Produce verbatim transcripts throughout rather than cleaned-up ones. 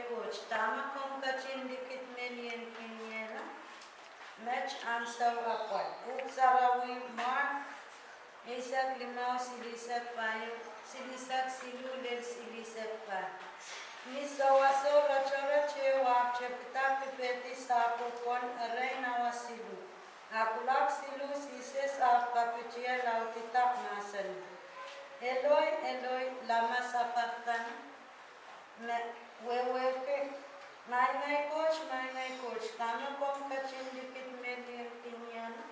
Koht, dahme komw ketin likidmelien kiniehla met ansou apwal. Pwuhk Sarawi, Mark eisek limau, silihsek pahieu, silihsek siluh lel silihsek pahieu. Ni souwaso, retohrote wahte pidahk dipedi sahpwo pwon erein awa siluh. A kuloak siluh, Sises ahpw kapitie laudida mahsanih, "Eloi, Eloi, lama sabakthani?" Me wehwehki, "Maing ei Koht, Maing ei Koht, dahme komw ketin likidmelien kiniehla?"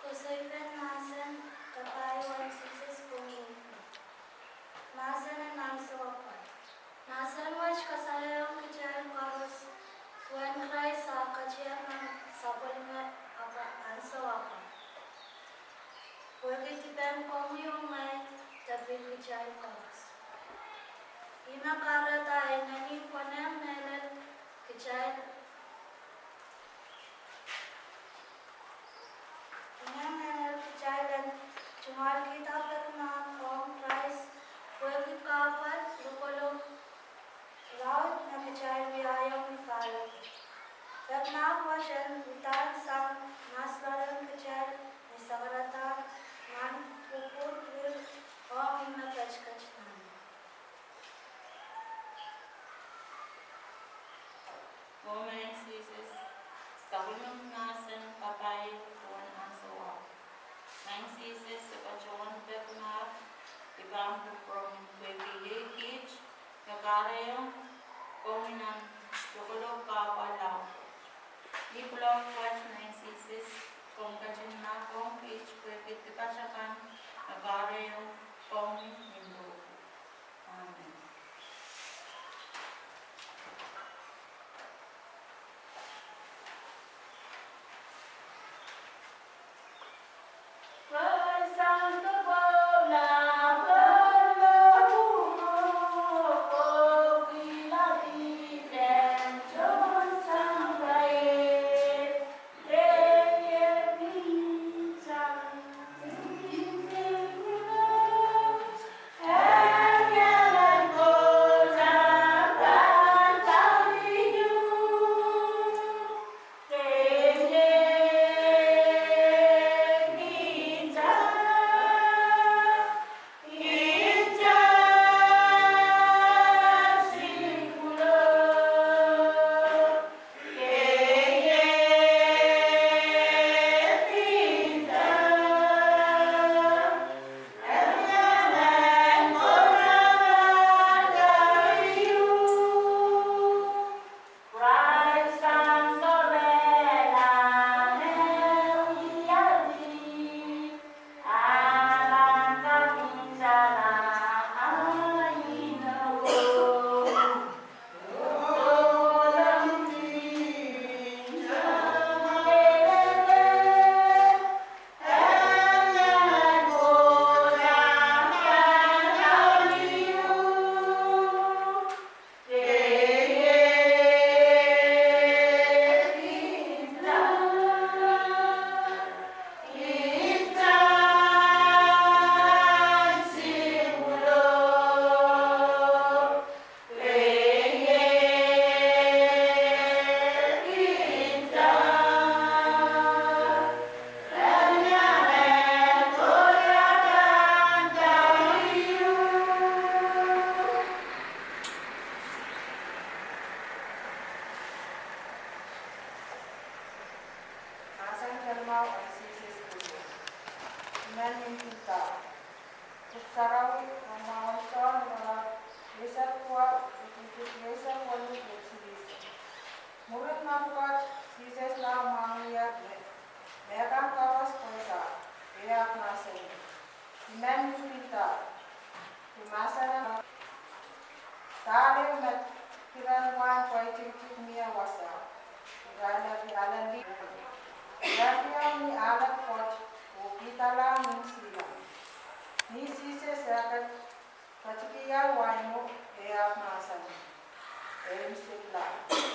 Koasoipen mahsen kapahieu en Sises pwung uhk. Mahsen en ansou apwal. Mahsen wet kasalehiong kitail koaros duwen Krais ah ketier nan sapwellime ansou apwal. Pwehki dipen komwi oh ngehi de pil kitail koaros. Ih me kahrehda e inenen konehng mehlel kitail, inenen mehlel kitail en tungoalkihda pekimahk ong Krais, pwehki kahpwal, lokolok, laud me kitail wiahiong ni kahlap. Pekimahk wet en uhdahn sang mas loalen kitail ni sakaradahn nan pwupwurki ong ih me ketiket nan. Oh Maing Sises, sapwellime mahsen kapahieu duwen ansou apwal. Maing Sises, se patohwan pekimahk, I pahn kupwuromwi pwehki iei kiht me kahrehiong komwi nan lokolok, kahpwal, laud. Ni kuloak wet, Maing Sises, komw ketin mahkohng kiht pwehki dipat akan me kahrehiong komwi ni dohki. Amen. Mahsen kelimau en Sises pwung uhk. I men ntingda. Pwuhk Sarawi, Mwengmwengwen Sohn, irelaud eisek duwau, iretikitik eisek weneu lel silihsek. Mwurin mepwukat, Sises lao mwahngih me, me kan koaros pweida, e ahpw mahsanih, I men ntingda. I mahsanih, dahl ehu me diren wain pweitiktik mie wasa. Irail eri alen lih. Irail iang ni ahlek pwoat oh kihda lahng nin silangin. Ni Sises eh ket, ketikihier waino, e ahpw mahsanih, E imwseklahng.